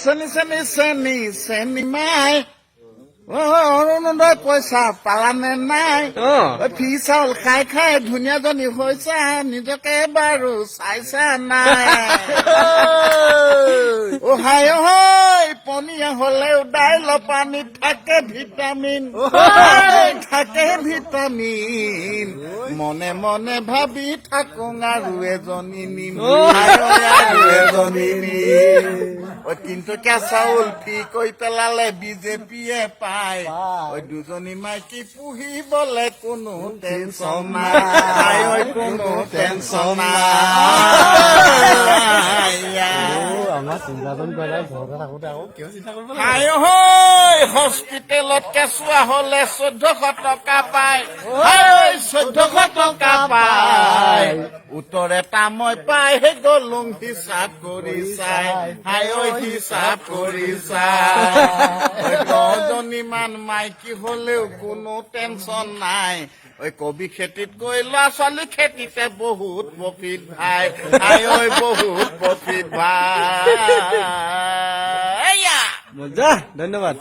চেনি চেনি চেনি চেনি মাই, অ অৰুণোদয় পইচা পালানে নাই? অ। ফি চাউল খাই খাই ধুনীয়াজনী হৈছা, নিজকে বাৰু চাইছা নাই? অ হাই ঐ, পনীয়া হলেও দাইল পানীত থাকে ভিটামিন, থাকে ভিটামিন। মনে মনে ভাবি থাকো আৰু এজনী নিম, হাই ঐ, আৰু এজনী নিম। ঐ, তিনটকীয়া চাউল ফ্ৰী কৰি পেলালে বিজেপিয়ে পায়। ঐ, দুজনী মাইকী পুহিবলে কোনো টেনচন নাই, হাই ঐ, কোনো টেনচন নাই। আমাৰ চিন্তাজন কৰে ঘৰতে থাকোতে আকৌ কিয় চিন্তা কৰিব লাগে? হাই ঐ, হস্পিটেলত কেঁচুৱা হলে 1400 টকা পায়, হাই ঐ, 1400 টকা পায়। উত্তৰ এটা মই পাই গলোং হিচাপ কৰি চাই, হাই ঐ, হিচাপ কৰি চাই। ঐ, 10জনীমান মাইকী হলেও কোনো টেনচন নাই। ঐ, কবি খেতিত গৈ ল'ৰা ছোৱালী খেতিতে বহুত প্ৰফিট ভাই, হাই ঐ, বহুত প্ৰফিট ভাই। মজা, ধন্যবাদ।